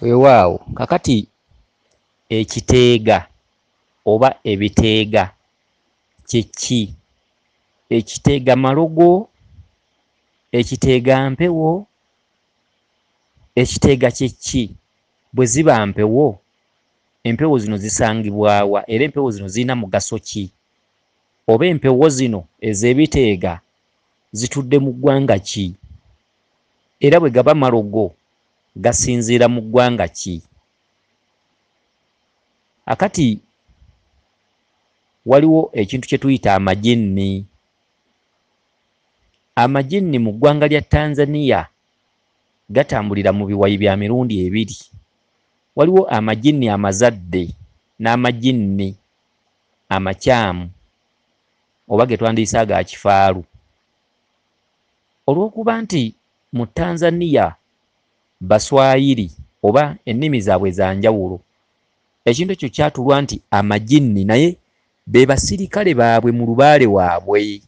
Weewaawo, kakati ekiteega oba ebiteega kye ki? Ekiteega malogo, ekiteega mpewo, ekiteega kye ki? Bwe ziba mpewo, empewo zino zisangibwa wa? Era empewo zino zirina mugaso ki? Oba empewo zino ez'ebiteega zitudde mu ggwanga ki? Era bwe gaba malogo, gasinziira mu ggwanga ki? Akati waliwo ekintu kye tuyita amajinni. Amajinni mu ggwanga lya Tanzania gatambulira mu biwayi bya mirundi ebiri. Waliwo amajinni amazadde n'amajinni amakyamu oba ge twandiyise aga kifaalu. Olw'okuba nti mu Tanzania Baswayiri oba ennimi zaabwe za njawulo, ekintu ekyo kyatulwa nti amajinni naye be basirikale baabwe mu lubaale waabwe.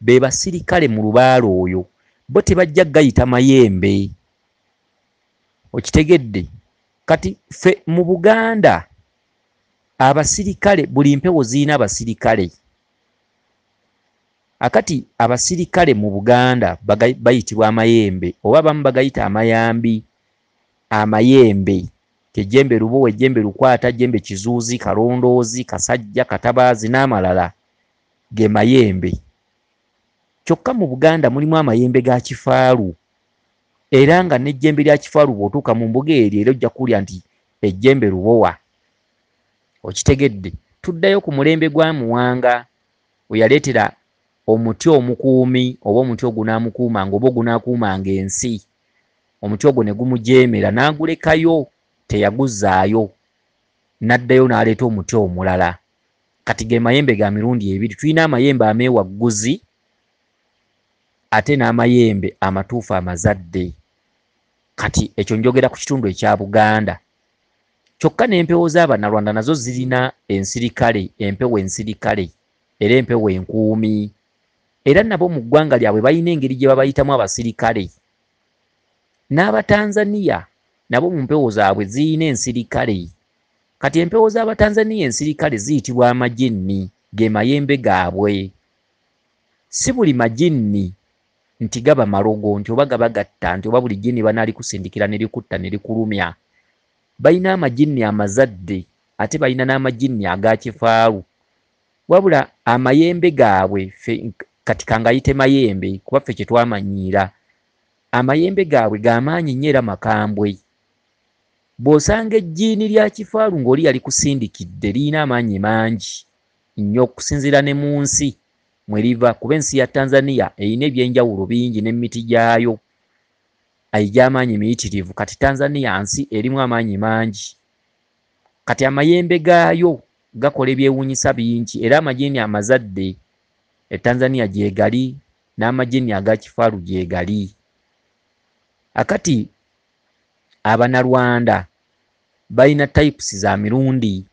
Be basirikale mu lubaale oyo. Bo tebajja gayita mayembe. Okitegedde? Kati ffe mu Buganda abasirikale buli mpewo zirina abasirikale. Akati abasirikale mu Buganda bayitibwa amayembe oba abamu bagayita amayambi, amayembe. Ejjembe lubowa, ejjembe lukwata, jjembe kizuuzi, kalondoozi, kasajja, katabaazi n'amalala ge mayembe. Kyokka mu Buganda mulimu amayembe ga kifaalu era nga n'ejjembe lya kifaalu bw'otuuka mu mbuga eryo era ojja kuwulira nti ejjembe lubowa. Okitegedde? Tuddayo ku mulembe gwa Muwanga we yaleetera omuti omukuumi oba omuti ogunaamukuumanga oba ogunaakuumanga ensi. Omuti ogwo ne gumujeemera n'agulekayo teyaguzzaayo n'addayo n'aleeta omuti omulala. Kati ge mayembe ga mirundi ebiri. Tulina amayembe ameewagguzi ate n'amayembe amatuufu amazadde. Kati ekyo njogera ku kitundu ekya Buganda. Kyokka n'empewo z'Abanyarwanda nazo zirina ensirikale, empewo ensirikale era empewo enkuumi. Era nabo mu ggwanga lyabwe balina engeri gye babayitamu abasirikale. N'Abatanzania nabo mu mpewo zaabwe zirina ensirikale. Kati empewo z'Abatanzania ensirikale ziyitibwa amajinni, ge mayembe gaabwe. Si buli majinni nti gaba malogo nti oba gaba gatta nti oba buli jinni banalikusindikira ne likutta ne likulumya. Balina amajinni amazadde ate balina n'amajinni aga kifaalu. Wabula amayembe gaabwe kati kangayite mayembe kuba ffe kye twamanyiira. Amayembe gaabwe g'amaanyi nnyo era makambwe. Bw'osanga ejjiini lya kifaalu ng'oli yalikusindikidde lirina amaanyi mangi nnyo okusinziira ne mu nsi mwe liva kuba ensi ya Tanzania erina ebyenjawulo bingi n'emiti gyayo egy'amaanyi miyitirivu. Kati Tanzania nsi erimu amaanyi mangi. Kati amayembe gaayo gakola ebyewuunyisa bingi era amajinni amazadde e Tanzania gyegali n'amajinni aga kifaalu gyegali. Akati Abanyarwanda balina types za mirundi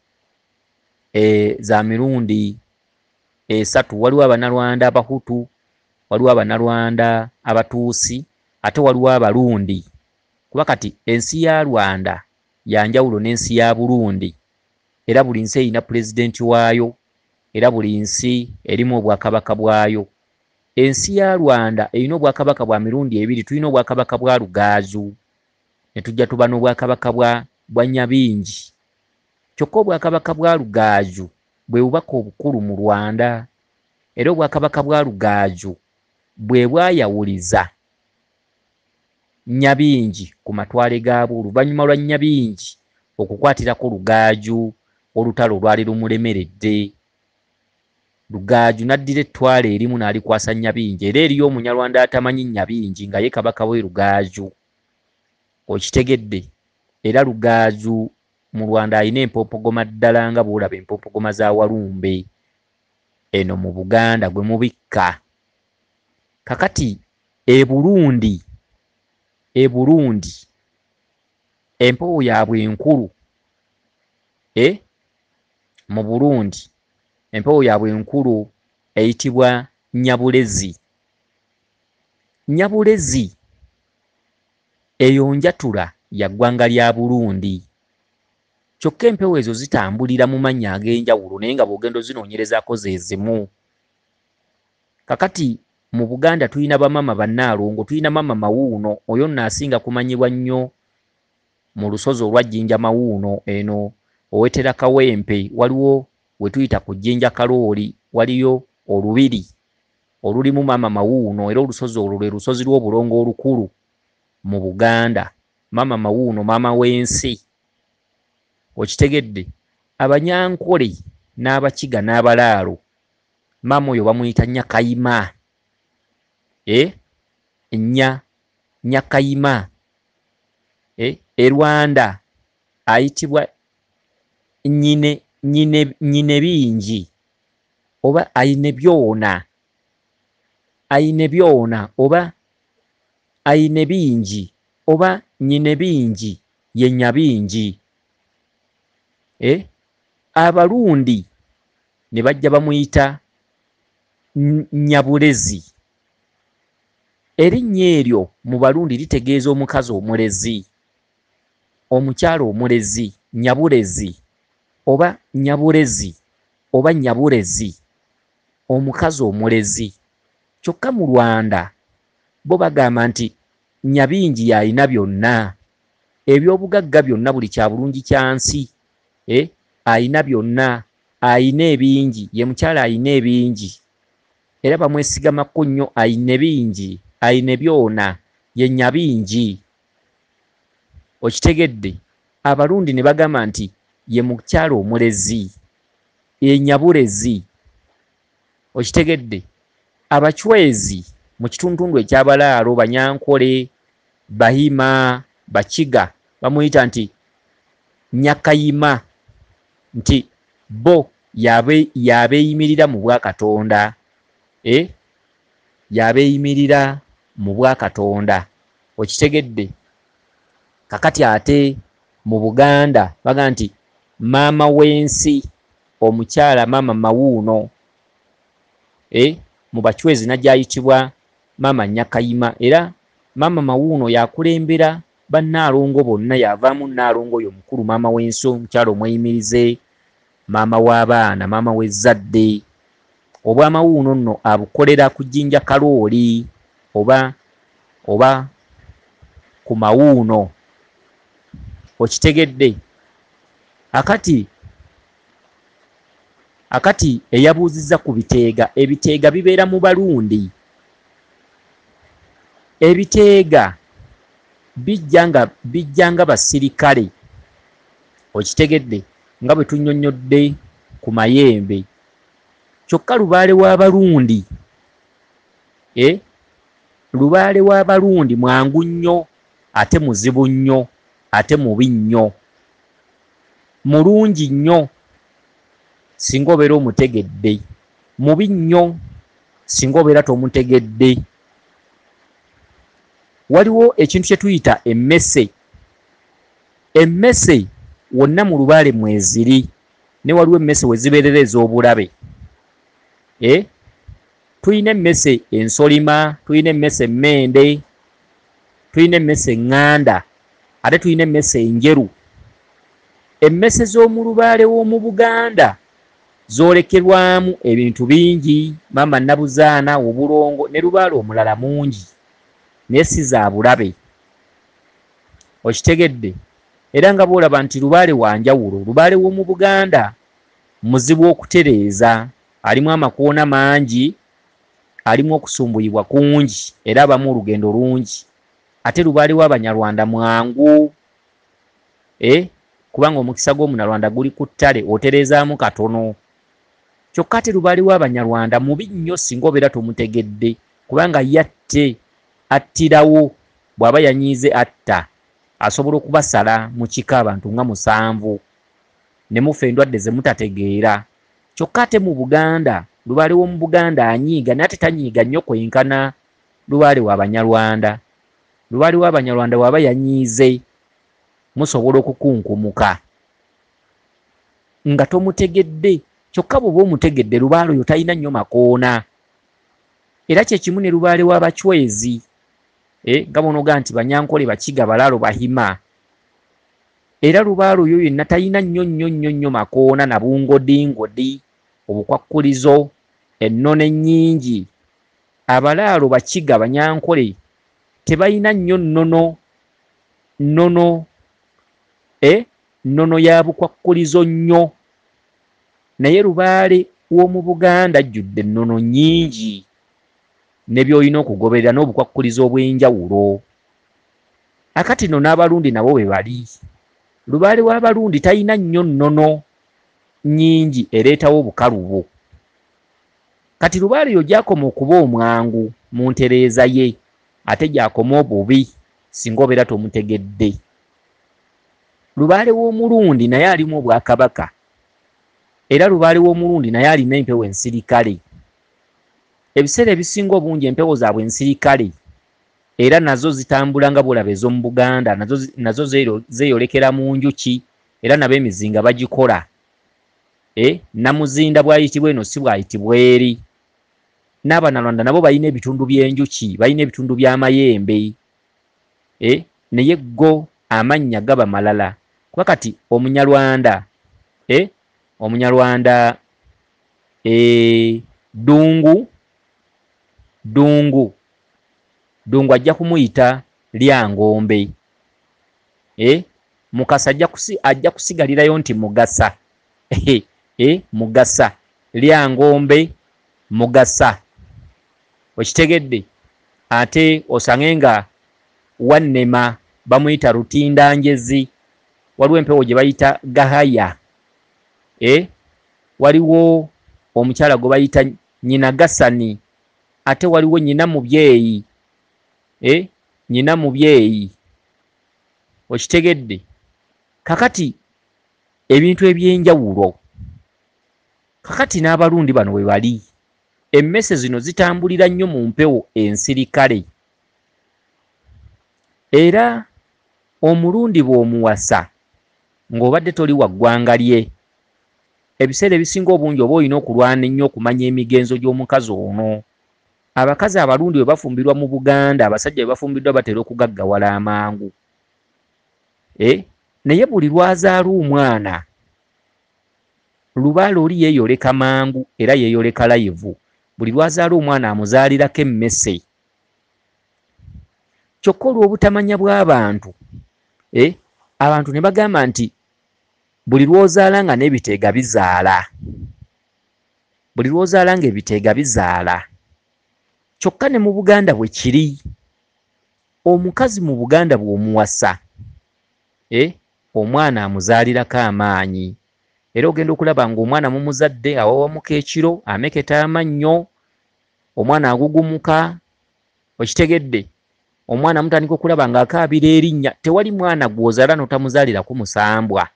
esatu. Waliwo Abanyarwanda Abahutu, waliwo Abanyarwanda Abatuusi, ate waliwo Abarundi. Kuba kati ensi ya Rwanda ya njawulo n'ensi ya Burundi. Era buli nsi erina pulezidenti waayo, era buli nsi erimu obwakabaka bwayo. Ensi ya Rwanda erina obwakabaka bwa mirundi ebiri. Tulina obwakabaka bwa Rugaju ne tujja tuba n'obwakabaka bwa Nyabingi. Kyokka obwakabaka bwa Rugaju bwe bubaka obukulu mu Rwanda. Era obwakabaka bwa Rugaju bwe bwayawuliza Nyabingi ku matwale gaabwo oluvannyuma lwa Nyabingi okukwatirako Rugaju olutalo olwali lumulemeredde. Rugaju n'addira ettwale erimu n'alikwasa Nyabingi era eriyo Omunyarwanda atamanyi Nyabingi nga ye kabaka we Rugaju. Okitegedde? Era Rugaju mu Rwanda alina empompogoma ddala nga bw'olaba empompogoma za Walumbe eno mu Buganda gwe mubikka. Kakati e Burundi empewo yaabwe enkulu mu Burundi empewo yaabwe enkulu eyitibwa Nyabulezi. Nyabulezi eyo njatula ya ggwanga lya Burundi. Kyokka empewo ezo zitambulira mu mannya ag'enjawulo, naye nga bw'ogenda ozinoonyerezaako ze zimu. Kakati mu Buganda tulina bamaama bannaalongo, tulina maama Mawuuno, oyo nno asinga kumanyibwa nnyo mu lusozi olwa Jjinja Mawuuno eno owetera Kawempe, waliwo we tuyita ku Jjinja Kalooli, waliyo olubiri olulimu maama Mawuuno, era olusozi olwo lwe lusozi lw'obulongo olukulu mu Buganda. Maama Mawuuno maama w'ensi. Okitegedde? Abanyankole n'Abakiga n'Abalaalo, maama oyo bamuyita Nyakayima. Nyakayima. E Rwanda ayitibwa nyine bingi oba ayine byona, ayine byona oba ayine bingi oba nyine bingi ye Nyabingi. Abalundi ne bajja bamuyita Nyabulezi. Erinnya eryo mu Balundi litegeeza omukazi omulezi, omukyala omulezi, Nyabulezi oba Nyabulezi oba Nyabulezi, omukazi omulezi. Kyokka mu Rwanda bo bagamba nti Nyabingi y'alina byonna, ebyobugagga byonna, buli kya bulungi kya nsi, ayina byonna, ayina ebingi, ye mukyala ayina ebingi, era bamwesigamako nnyo, ayina bingi, ayina byona, ye Nyabingi. Okitegedde? Abalundi ne bagamba nti ye mukyala omulezi, ye Nyabulezi. Okitegedde? Abachwezi mu kitundutundu eky'Abalaalo, Banyankole, Bahima, Bakiga bamuyita nti Nyakayima, nti bo yabeeyimirira mu bwakatonda. Yabeeyimirira mu bwakatonda. Okitegedde? Kakati ate mu Buganda baga nti maama w'ensi, omukyala maama Mawuuno, mu Bachwezi najayitibwa maama Nyakayima. Era maama Mawuuno yakulembera bannaalongo bonna, yavaamu nnaalongo oyo omukulu maama w'ensi, omukyala omweyimirize, maama w'abaana, maama w'ezzadde. Obwamawuuno nno abukolera ku Jjinja Kalooli oba ku Mawuuno. Okitegedde? Akati eyabuuzizza ku biteega, ebiteega bibeera mu Balundi. Ebiteega bijja nga basirikale. Okitegedde? Nga bwe tunnyonnyodde ku mayembe. Kyokka lubaale w'Abalundi, lubaale w'Abalundi mwangu nnyo, ate muzibu nnyo, ate mubi nnyo, mulungi nnyo singa obeera omutegedde, mubi nnyo singa obeera tomutegedde. Waliwo ekintu kye tuyita emmese. Emmese wonna mu lubaale mweziri, ne waliwo emmese we zibeerera ez'obulabe. Tulina emmese ensolima, tulina emmese emmende, tulina emmese eŋŋanda, ate tulina emmese enjeru. Emmese z'omu lubaale w'omu Buganda zoolekerwamu ebintu bingi, maama Nabuzaana, obulongo ne lubaale omulala mungi, naye si za bulabe. Okitegedde? Era nga bw'olaba nti lubaale wa njawulo, lubaale w'omu Buganda muzibu okutereeza, alimu amakoona mangi, alimu okusumbuyibwa kungi, era abamu olugendo lungi. Ate lubaale w'Abanyarwanda mwangu, kubanga omukisa gw'Omunyarwanda guli ku ttale, otereezaamu katono. Kyokka ate lubaale w'Abanyarwanda mubi nnyo singa obeera tomutegedde, kubanga yatte attirawo, bw'aba yanyiize atta, asobola okubasala mu kika abantu nga 7, ne mufa endwadde ze mutategeera. Kyokka ate mu Buganda, lubaale w'omu Buganda anyiiga, naye ate tanyiiga nnyo kwenkana lubaale w'Abanyarwanda. Lubaale w'Abanyarwanda bw'aba yanyiize, musobola okukunkumuka nga tomutegedde. Kyokka bw'oba omutegedde, lubaale oyo talina nnyo makoona. Era kye kimu ne lubaale w'Abachwezi, nga bw'onoga nti Banyankole, Bakiga, Balaalo, Bahima. Era lubaale oyo yenna talina nnyo nnyo nnyo nnyo makoona na bungodingodi, obukwakkulizo, ennono ennyingi. Abalaalo Bakiga Banyankole tebalina nnyo nnono nnono nnono ya bukwakkulizo nnyo. Naye lubaale w'omu Buganda ajjudde ennono nnyingi ne by'olina okugoberera n'obukwakkulizo obw'enjawulo. Akati nno n'Abalundi nabo bwe bali. Lubaale w'Abalundi talina nnyo nnono nnyingi ereetawo obukalubo. Kati lubaale yo gy'akoma okuba omwangu mu ntereeza ye, ate gy'akoma obubi singa obeera tomutegedde. Lubaale w'Omulundi naye alimu obwakabaka, era lubaale w'Omulundi naye alina empewo ensirikale. Ebiseera ebisinga obungi empewo zaabwe ensirikale era nazo zitambula nga bw'olaba ez'omu Buganda, nazo zeeyolekera mu njuki, era nabo emizinga bagikola. Namuzinda bw'ayitibwa eno si bw'ayitibwa eri. N'Abanyarwanda nabo balina ebitundu by'enjuki, balina ebitundu by'amayembe. Naye go amannya gaba malala. Kuba kati Omunyarwanda, Omunyarwanda Ddungu, Ddungu, Ddungu ajja kumuyita Lyangombe. Mukasa ajja kusigalirayo nti Mugasa. Mugasa, Lyangombe, Mugasa. Okitegedde? Ate osange nga Wannema bamuyita Rutindanjezi. Waliwo empewo gye bayita Gahaya. Waliwo omukyala gwe bayita Nyina Gasani. Ate waliwo Nyina Mubyeyi. Nyina Mubyeyi. Okitegedde? Kakati ebintu eby'enjawulo. Kakati n'Abalundi bano we bali. Emmese zino zitambulira nnyo mu mpewo ensirikale. Era Omulundi bw'omuwasa ng'obadde toli wa ggwanga lye, ebiseera ebisinga obungi oba olina okulwana ennyo okumanya emigenzo gy'omukazi ono. Abakazi Abalundi bwe bafumbirwa mu Buganda, abasajja bwe bafumbiddwa batera okugaggawala amangu. Naye buli lw'azaala omwana, lubaale oli yeeyoleka mangu era yeeyoleka layivu. Buli lw'azaala omwana amuzaalirako emmese. Kyokka olw'obutamanya bw'abantu, abantu ne bagamba nti buli lw'ozaala nga n'ebiteega bizaala. Buli lw'ozaala ng'ebiteega bizaala. Kyokka ne mu Buganda bwe kiri. Omukazi mu Buganda bw'omuwasa, omwana amuzaalirako amaanyi. Era ogenda okulaba ng'omwana mumuzadde awawamuka ekiro, ameketa amannyo, omwana agugumuka, okitegedde? Omwana mutandika okulaba ng'akaabira erinnya. Tewali mwana gw'ozaala n'otamuzaalirako musambwa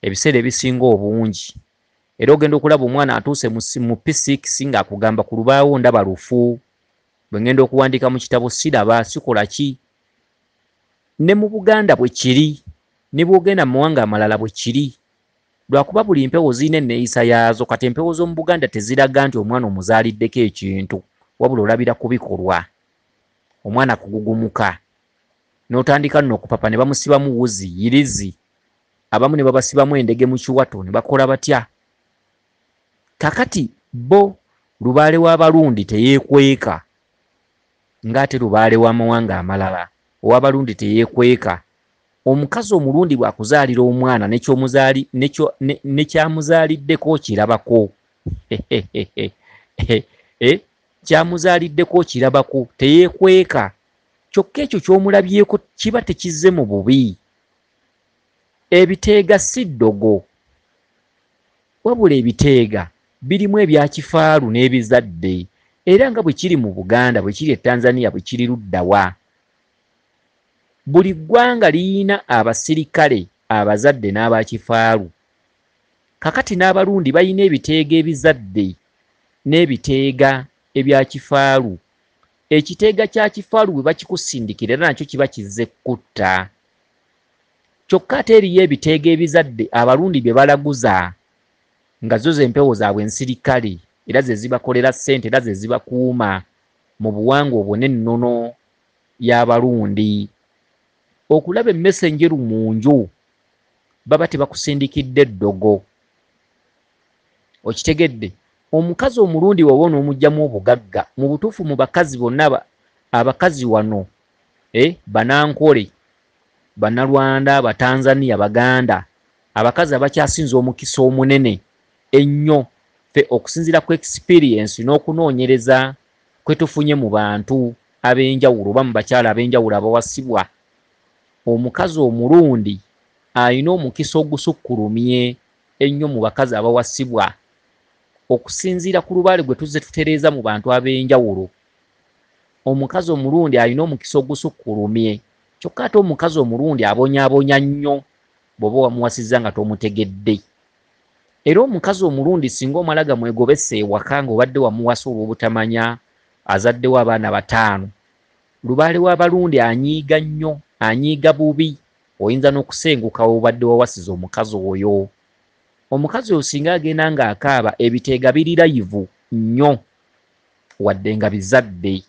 ebiseera ebisinga obungi. Era ogenda okulaba omwana atuuse mu P6 ng'akugamba ku lubaawo ndaba lufu, bwe ngenda okuwandiika mu kitabo siraba, sikola ki. Ne mu Buganda bwe kiri, ne bw'ogenda mu mawanga amalala bwe kiri. Lwakuba buli mpewo zirina enneeyisa yaazo. Kati empewo z'omu Buganda teziraga nti omwana omuzaaliddeko ekintu, wabula olabira ku bikolwa. Omwana kugugumuka, n'otandika nno okupapa ne bamusibamu wuzi, yirizi, abamu ne babasibamu endege mu kiwato ne bakola batya. Kakati bo lubaale w'Abalundi teyeekweka ng'ate lubaale w'amawanga amalala. Ow'Abalundi teyeekweka. Omukazi Omulundi bw'akuzaalira omwana ne kyamuzaaliddeko okirabako. Kyamuzaaliddeko okirabako, teyeekweka. Kyokka ekyo ky'omulabyeko kiba tekizze mu bubi. Ebiteega si ddogo, wabula ebiteega birimu ebya kifaalu n'ebizadde. Era nga bwe kiri mu Buganda, bwe kiri e Tanzania, bwe kiri ludda wa. Buli ggwanga liyina abasirikale abazadde n'abakifaalu. Kakati n'Abalundi balina ebiteega ebizadde n'ebiteega ebya kifaalu. Ekiteega kya kifaalu bwe bakikusindikira era nakyo kiba kizze kutta. Kyokka ate eriyo ebiteega ebizadde Abalundi bye balaguza nga zo z'empewo zaabwe ensirikale, era ze zibakolera ssente, era ze zibakuuma mu buwangwa obwo n'ennono y'Abalundi. Okulaba emmese enjeru mu nju Baba tebakusindikidde ddogo. Okitegedde? Omukazi omulundi woba onoomugyamu obugagga, mu butuufu mu bakazi bonna, abakazi wano, Banankole, Bannalwanda, Batanzania, Baganda, abakazi abakyasinza omukisa omunene ennyo ffe okusinziira ku experience n'okunoonyereza kwe tufunye mu bantu ab'enjawulo oba mu bakyala ab'enjawulo abawasibwa, omukazi omulundi alina omukisa ogusukkulumye ennyo mu bakazi abawasibwa. Okusinziira ku lubaale gwe tuzze tutereeza mu bantu ab'enjawulo, omukazi omulundi alina omukisa ogusukkulumye. Kyokka ate omukazi omulundi abonyaabonya nnyo bw'oba wamuwasizza nga tomutegedde. Era omukazi omulundi singa omala gamwegobesa ewaka ng'obadde wamuwasa olw'obutamanya, azaddewo abaana 5, lubaale w'abalundi anyiiga nnyo, anyiiga bubi. Oyinza n'okusenguka obadde wawasiza omukazi oyo. Omukazi oyo singa agenda ng'akaaba, ebiteega biri layivu nnyo wadde nga bizadde.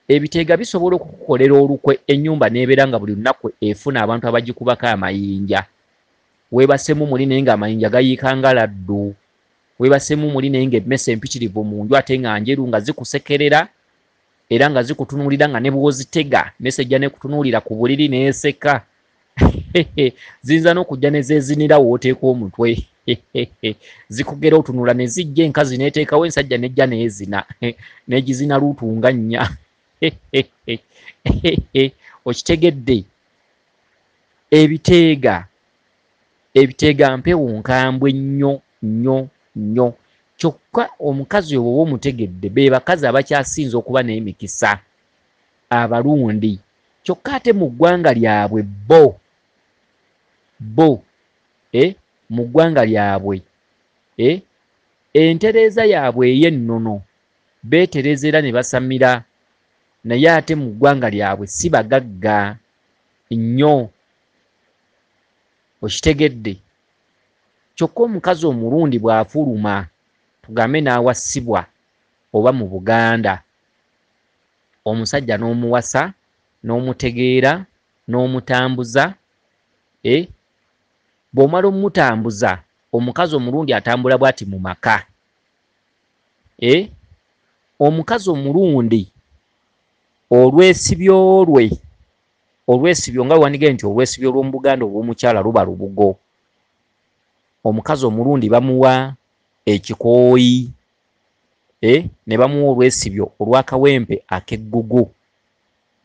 Ebiteega bisobola okukukolera olukwe ennyumba n'ebeera nga buli lunaku efuna abantu abagikubako amayinja. Weebasemu muli naye ng'amayinja gayiika nga laddu. Weebasemu muli naye ng'emmese empitirivu mu nju ate nga njeru nga zikusekerera era nga zikutunuulira nga ne bw'ozitega mmese ejja n'ekutunuulira ku buliri n'eseka. Ziyinza n'okujja ne zeezinira w'oteeka omutwe. Zikugera otunula ne zijja enkazi n'eteekawo ensajja n'ejja n'ezina n'egizina luutu nga nnya. Okitegedde? Ebiteega mpewo nkambwe nnyo nnyo nnyo. Kyokka omukazi oyo bw'oba omutegedde, be bakazi abakyasinze okuba n'emikisa abalundi. Kyokka ate mu ggwanga lyabwe bo mu ggwanga lyabwe entereeza yaabwe ey'ennono beetereza era ne basamira, naye ate mu ggwanga lyabwe si bagagga nnyo. Okitegedde? Kyokka omukazi omulundi bw'afuluma, tugambe n'awasibwa oba mu Buganda, omusajja n'omuwasa n'omutegeera n'omutambuza, bw'omala omutambuza, omukazi omulundi atambula bw'ati mu maka. Omukazi omulundi olwesibyo lwe, olwesibyo nga wandigambye nti olwesibyo lw'omu Buganda olw'omukyala luba lubugo. Omukazi omulundi bamuwa ekikooyi, ne bamuwa olwesibyo olw'akawempe ak'eggugu.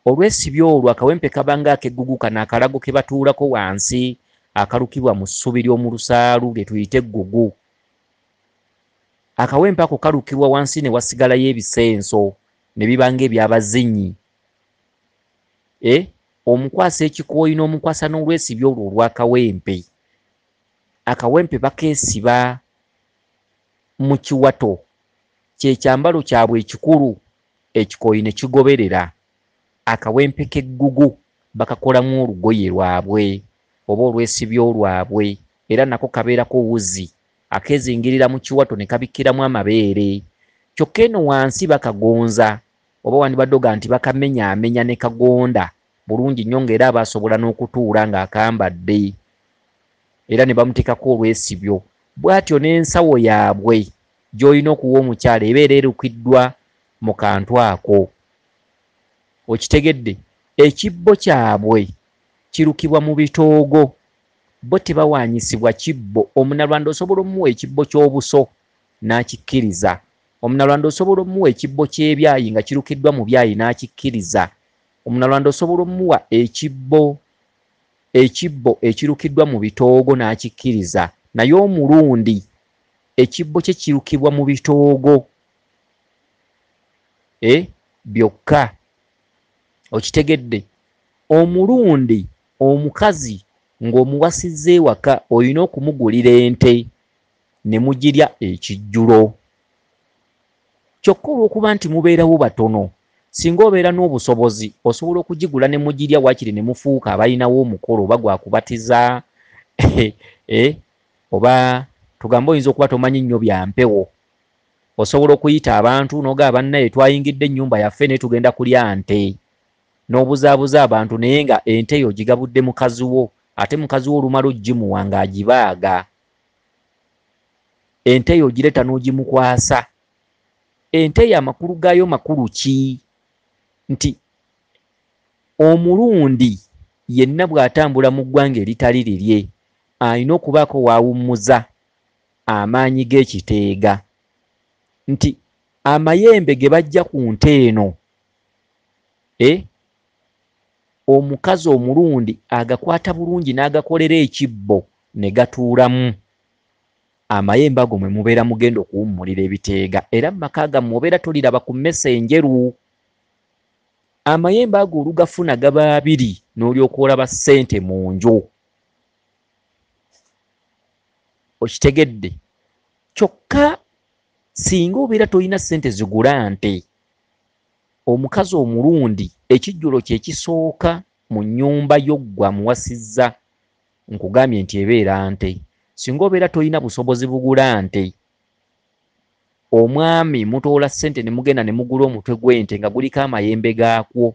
Olwesibyo olwo akawempe kabanga ak'eggugu kano akalago ke batuulako wansi akalukibwa mu ssubi ly'omu lusaalu lye tuyita eggugu. Akawempe ako kalukibwa wansi ne wasigalayo ebisenso ne biba ng'ebyabazinyi. Omukwasa ekikooyi n'omukwasa n'olwesibyo olwo olw'akawempe. Akawempe bakeesiba mu kiwato, kye kyambalo kyabwe ekikulu, ekikooyi ne kigoberera. Akawempe k'eggugu bakakolamu olugoye lwabwe oba olwesibyo lwabwe, era nako kabeerako wuzi akeezingirira mu kiwato ne kabikkiramu amabeere. Kyokka eno wansi bakagonza, oba wandibadde oga nti bakamenyaamenya ne kagonda bulungi nnyo, ng'era aba asobola n'okutuula ng'akambadde, era ne bamuteekako olwesibyo. Bw'atyo n'ensawo yaabwe gy'olina okuwa omukyala ebeera erukiddwa mu kantu ako. Okitegedde? Ekibbo kyabwe kirukibwa mu bitoogo. Bo tebawaanyisibwa kibbo. Omunalwanda osobola omuwa ekibbo ky'obuso n'akikkiriza. Omunalwanda osobola omuwa ekibbo ky'ebyayi nga kirukiddwa mu byayi n'akikkiriza. Omunalwanda osobola omuwa ekibbo ekirukiddwa mu bitoogo n'akikkiriza. Naye omulundi ekibbo kye kirukibwa mu bitoogo byokka. Okitegedde? Omulundi omukazi ng'omuwasizza ewaka olina okumugulira ente ne mugirya ekijjulo. Kyokka olw'okuba nti mubeerawo batono, singa obeera n'obusobozi osobola okugigula ne mugirya waakiri ne mufuuka abalinawo omukolo oba gwa kubatiza, oba tugambe oyinza okuba tomanyi nnyo bya mpewo. Osobola okuyita abantu n'ogamba bannaye twayingidde ennyumba yaffe naye tugenda kulya nte, n'obuzaabuza abantu naye nga ente eyo ogigabudde mukazi wo. Ate mukazi wo olumala ogimuwa ng'agibaaga, ente eyo ogireeta n'ogimukwasa. Ente eyo amakulu gaayo makulu ki? Nti omulundi yenna bw'atambula mu ggwanga eritali lirye alina okubaako w'awummuza amaanyi g'ekiteega, nti amayembe ge bajja ku nte eno, omukazi omulundi agakwata bulungi n'agakolera ekibbo ne gatuulamu. Amayembe ago mwe mubeera mugenda okuwummulira ebiteega, era mu maka gammwe obeera toliraba ku mmese enjeru. Amayembe ago olugafuna gaba abiri n'olyoka olaba ssente mu nju. Okitegedde? Kyokka singa obeera tolina ssente zigula nte, omukazi omulundi ekijjulo kye kisooka mu nnyumba yo ggwe amuwasizza, nkugambye nti ebeera nte. Singa obeera tolina busobozi bugula nte, omwami mutoola ssente ne mugenda ne mugula omutwe gw'ente nga guliko amayembe gaakwo,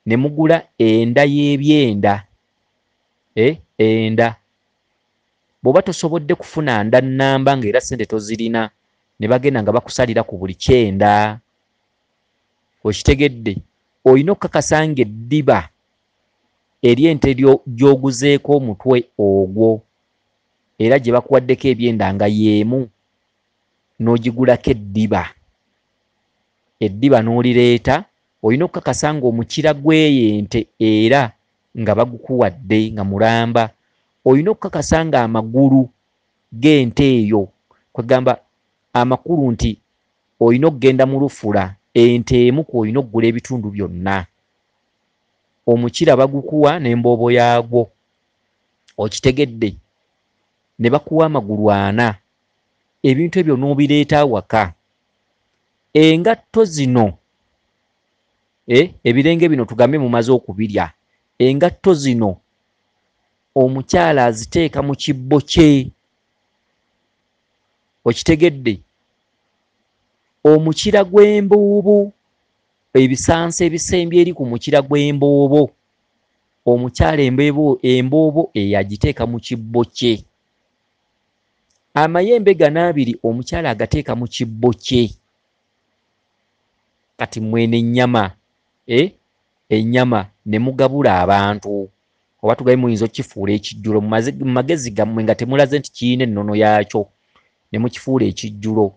ne mugula enda y'ebyenda, enda. Bw'oba tosobodde kufuna nda nnamba ng'era ssente tozirina, ne bagenda nga bakusalira ku buli kyenda. Okitegedde? Olina okukakasa ng'eddiba ery'ente gy'oguzeeko omutwe ogwo era gye bakuwaddeko ebyenda nga y'emu, n'ogigulako eddiba. Eddiba n'olireeta, olina okukakasa ng'omukira gw'eyo ente era nga bagukuwadde nga mulamba. Olina okukakasa ng'amagulu g'ente eyo, kwegamba amakulu nti olina okugenda mu lufula, ente emu kw'olina okugula ebitundu byonna. Omukira bagukuwa n'emboobo yaagwo. Okitegedde? Ne bakuwa amagulu ana. Ebintu ebyo n'obireeta awaka. Engatto zino, ebirenge bino tugambe mumaze okubirya, engatto zino omukyala aziteeka mu kibbo kye. Okitegedde? Omukira gw'emboobo, ebisanso ebisembye eri ku mukira gw'emboobo, omukyala emboobo eyo agiteeka mu kibbo kye. Amayembe gano abiri omukyala agateeka mu kibbo kye. Kati mwene ennyama, ennyama ne mugabula abantu, oba tugabe muyinza okukifuula ekijjulo mu magezi gammwe nga temulaze nti kirina ennono yaakyo, ne mukifuula ekijjulo.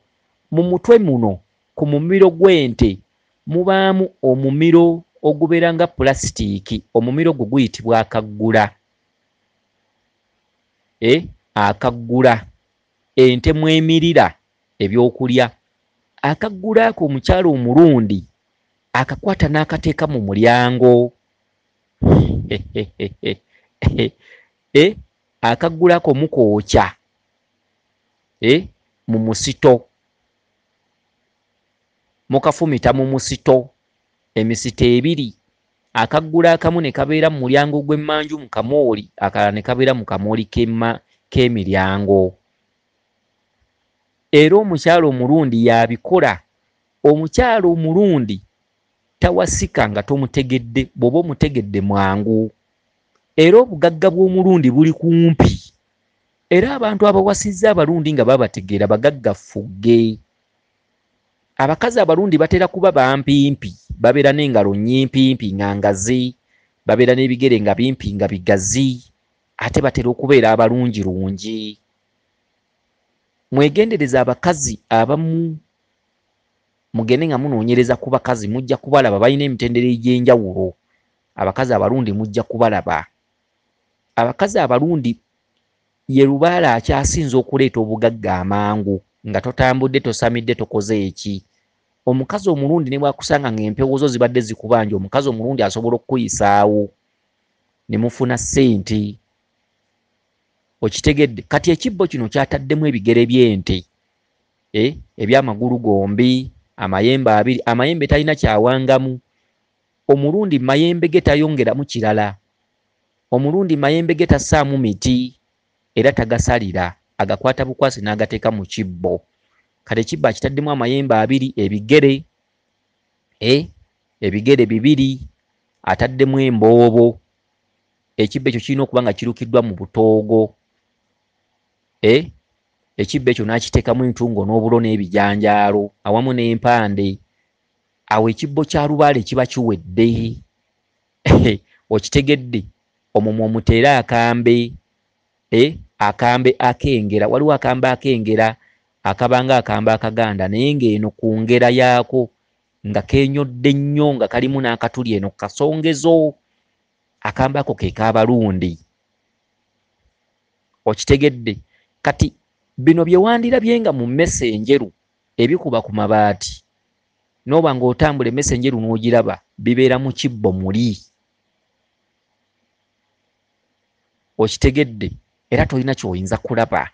Mu mutwe muno ku mumiro gw'ente mubaamu omumiro ogubeera nga pulasitiiki, omumiro ogwo guyitibwa akaggula. Akaggula ente mwemirira ebyokulya. Akaggula ako omukyala omulundi akakwata n'akateeka mu mulyango. Akaggula ako mukookya mu musito, mukafumita mu musito emisito ebiri. Akaggula akamu ne kabeera mu mulyango gw'emmanju mu kamooli, akalala ne kabeera mu kamooli k'emiryango. Era omukyala omulundi y'abikola. Omukyala omulundi tawasika nga tomutegedde, bw'oba omutegedde mwangu. Era obugagga bw'omulundi buli kumpi. Era abantu abawasizza abalundi nga babategeera bagagga ffugge. Abakazi abalundi batera kuba bampimpi, babeera n'engalo nnyimpimpi nga ngazi, babeera n'ebigere nga bimpi nga bigazi, ate batera okubeera abalungirungi. Mwegendereze abakazi abamu, mugende nga munoonyereza ku bakazi, mujja kubalaba balina emitendera egy'enjawulo. Abakazi abalundi mujja kubalaba. Abakazi abalundi ye lubaale akyasinze okuleeta obugagga amangu, nga totambudde, tosamidde, tokoze eki. Omukazi omulundi ne bw'akusanga ng'empewo zo zibadde zikubanja, omukazi omulundi asobola okukuyisaawo ne mufuna ssente. Okitegedde? Kati ekibbo kino kyataddemu ebigere by'ente, eby'amagulu gombi, amayembe abiri. Amayembe talina kyawangamu. Omulundi mayembe ge tayongeramu kirala. Omulundi mayembe ge tassaamu miti era tagasalira, agakwata bukwasi n'agateeka mu kibbo. Kati ekibbo akitaddemu amayembe abiri, ebigere, ebigere bibiri, ataddemu emboobo. Ekibbo ekyo kirina okuba nga kirukiddwa mu butoogo. Ekibbo ekyo n'akiteekamu entungo n'obulo n'ebijanjaalo awamu n'empande. Awo ekibbo kya lubaale kiba kiwedde. Okitegedde? Omwo mw'omuteera akambe, akambe akengera. Waliwo akambe akengera akabanga akambe akaganda, naye ng'eno ku ngera yaako nga kenyodde nnyo, nga kalimu n'akatuli eno kasongezo. Akambe ako ke k'Abalundi. Okitegedde? Kati bino bye wandirabye nga mu mmese enjeru ebikuba ku mabaati, n'oba ng'otambula emmese enjeru n'ogiraba, bibeera mu kibbo muli. Okitegedde? Era tolina ky'oyinza kulaba.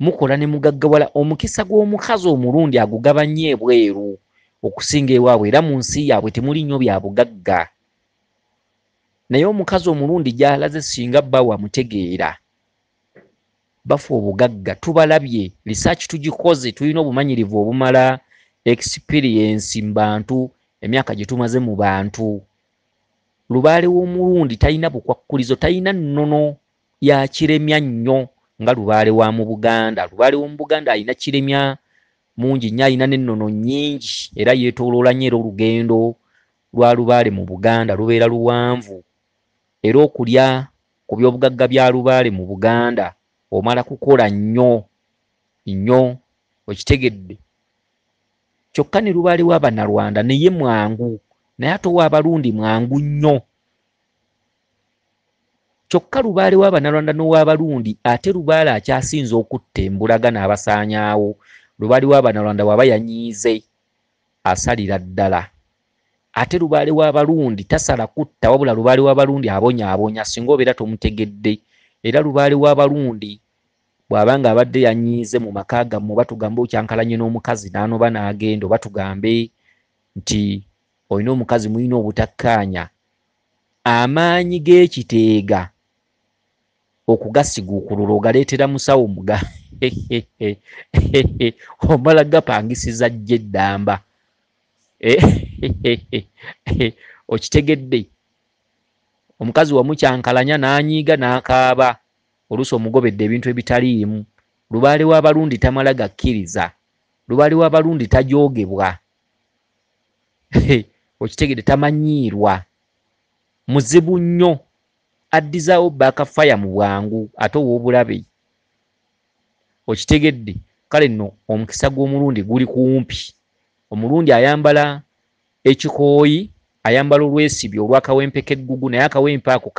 Mukola ne mugaggawala. Omukisa gw'omukazi omulundi agugaba nnyo ebweru okusinga ewaabwe, era mu nsi yaabwe temuli nnyo bya bugagga. Naye omukazi omulundi gy'alaze singa bba amutegeera, bafa obugagga. Tubalabye, research tugikoze, tulina obumanyirivu obumala, experience mu bantu, emyaka gye tumaze mu bantu. Lubaale w'omulundi talina bukwakkulizo, talina nnono ya kiremya nnyo nga lubaale wa mu Buganda. Lubaale w'omu Buganda alina kiremya mungi nnyo, alina n'ennono nnyingi, era yeetooloola nnyo. Era olugendo lwa lubaale mu Buganda lubeera luwanvu, era okulya ku byobugagga bya lubaale mu Buganda omala kukola nnyo nnyo. Okitegedde? Kyokka ne lubaale w'Abannalwanda naye mwangu, naye ate ow'Abalundi mwangu nnyo. Kyokka lubaale w'Abannalwanda n'ow'Abalundi ate lubaale akyasinze okutta embulaga n'abasaanyaawo. Lubaale w'Abannalwanda bw'aba yanyiize asalira ddala, ate lubaale w'Abalundi tasala kutta, wabula lubaale w'Abalundi abonyaabonya singa obeera tomutegedde. Era lubaale w'Abalundi bw'aba nga abadde yanyiize mu maka gammwe, oba tugambe okyankalanye n'omukazi n'anoba n'agenda, oba tugambe nti olina omukazi mulina obutakkaanya, amaanyi g'ekiteega okugasiguukulula ogaleetera musawo muga omala gapangisiza jje eddamba. Okitegedde? Omukazi wamukyankalanya n'anyiiga n'akaaba, oluusi omugobedde ebintu ebitaliimu. Lubaale w'Abalundi tamala gakkiriza, lubaale w'Abalundi tajoogebwa. Okitegedde? Tamanyiirwa, muzibu nnyo, addizaawo backfire mu bwangu, ate ow'obulabe. Okitegedde? Kale nno omukisa gw'omulundi guli kumpi. Omulundi ayambala ekikooyi, ayambala olwesibye olw'akawempe k'eggugu, naye akawempe ako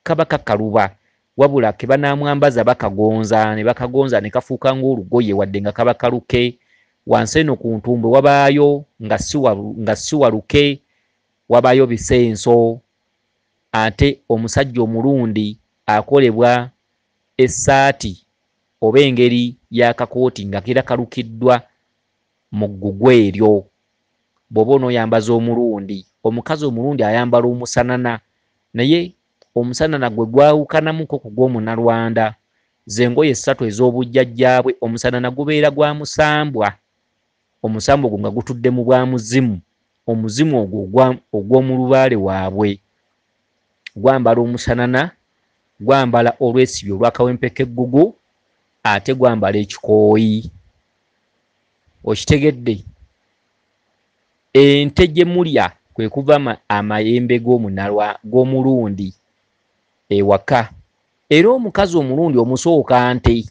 kaba kakaluba, wabula ke banaamwambaza bakagonza ne bakagonza ne kafuuka ng'olugoye, wadde nga kaba kaluke. Wansi eno ku ntumbwe wabaayo nga si waluke, wabaayo bisenso. Ate omusajja omulundi akolebwa essaati oba engeri y'akakooti nga kera kalukiddwa mu ggugu eryo. Bw'oba onooyambaza omulundi, omukazi omulundi ayambala omusanana, naye omusanana gwe gwawukanamuko ku gw'Omunnalwanda. Ze ngoye ssatu ez'obujjajjaabwe. Omusanana gubeera gwa musambwa, omusambwa ogwo nga gutudde mu bwa muzimu. Omuzimu ogwo ogw'omulubaale waabwe gwambala omusanana, gwambala olwesibye olw'akawempe k'eggugu, ate gwambala ekikooyi. Okitegedde? Ente gye mulya kwe kuva amayembe g'omulundi ewaka. Era omukazi omulundi omusooka nte,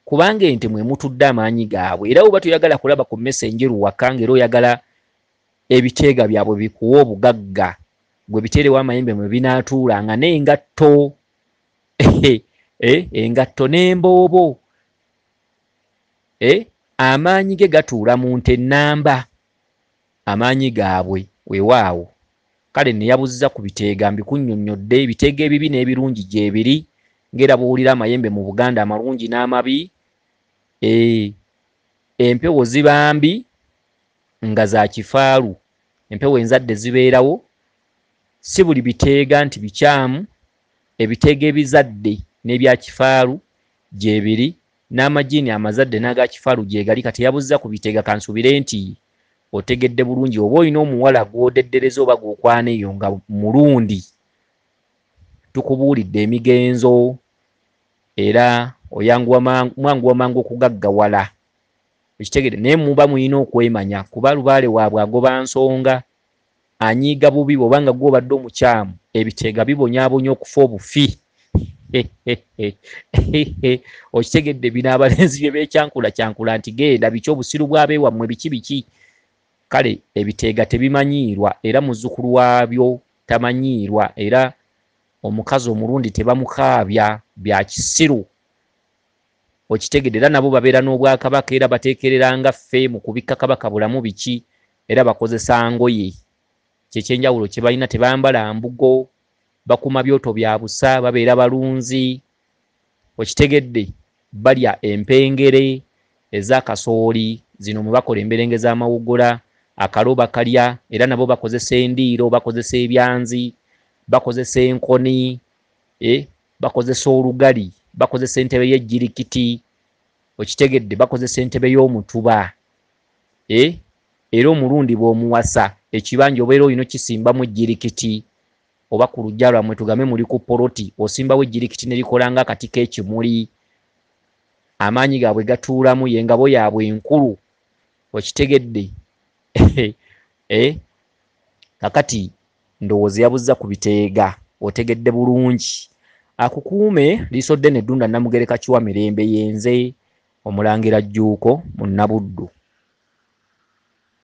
kubanga ente mwe mutudde amaanyi gaabwe. Era oba toyagala kulaba ku mmese enjeru waka, ng'era oyagala ebiteega byabwe bikuwa obugagga, gwe biteerewo amayembe mwe binaatuulanga n'engatto, engatto n'emboobo. Amaanyi ge gatuula mu nte nnamba, amaanyi gaabwe weewaawo. Kale ne yabuziza ku biteega, mbikunnyonnyodde. Ebiteega ebibi n'ebirungi gyebiri, ng'era bw'owulira amayembe mu Buganda amalungi n'amabi. Empewo ziba mbi nga za kifaalu, empewo enzadde zibeerawo. Si buli biteega nti bikyamu, ebiteega ebizadde n'ebya kifaalu gyebiri, n'amajiini amazadde n'aga kifaalu gyegali. Kati yabuziza ku biteega, kansuubire nti otegedde bulungi. Oba olina omuwala gw'odeddereza oba gw'okwana eyo nga mulundi, Tukubuulidde emigenzo era oyanguwa mwanguwa mangu okugaggawala. Okitegedde? Naye muba mulina okwemanya kuba lubaale waabwe agoba nsonga, anyiiga bubi bw'oba nga ggwe obadde omukyamu, ebiteega bibonyaabonya okufa obufi. Okitegedde? Bino abalenzi bye beekyankulakyankula nti genda biki obusiru bw'abeewammwe biki biki. Kale ebiteega tebimanyiirwa era muzzukulu waabyo tamanyiirwa era omukazi omulundi tebamukaabya bya kisiru. Okitegedde? Era nabo babeera n'obwakabaka era bateekereranga ffe mu kubikka kabaka bulamu biki era bakozesa ngoye. Kyekyenjawulo kye balina, tebambala mbugo, bakuma byoto bya busa, babeera balunzi. Okitegedde? Balya empengere ez'akasooli zino mwe bakola emberenge z'amawuggula, akalo bakalya era nabo bakozesa endiiro, bakozesa ebyanzi, bakozesa enkoni, bakozesa olugali, bakozesa entebe y'ejjirikiti. Okitegedde? Bakozesa entebe y'omutuba. Era omulundi bw'omuwasa ekibanja obeera olina okisimbamu ejjirikiti, oba ku luggya lwammwe tugambe muli ku poloti, osimbawo ejjirikiti ne likola ng'akati k'ekimuli. Amaanyi gaabwe gatuulamu, y'engabo yaabwe enkulu. Okitegedde? Kakati ndowooza yabuzza ku biteega, otegedde bulungi. Akukuume liiso ddene Ddunda Namugereka Kiwa Mirembe, yenze Omulangira Jjuuko Munnabuddu.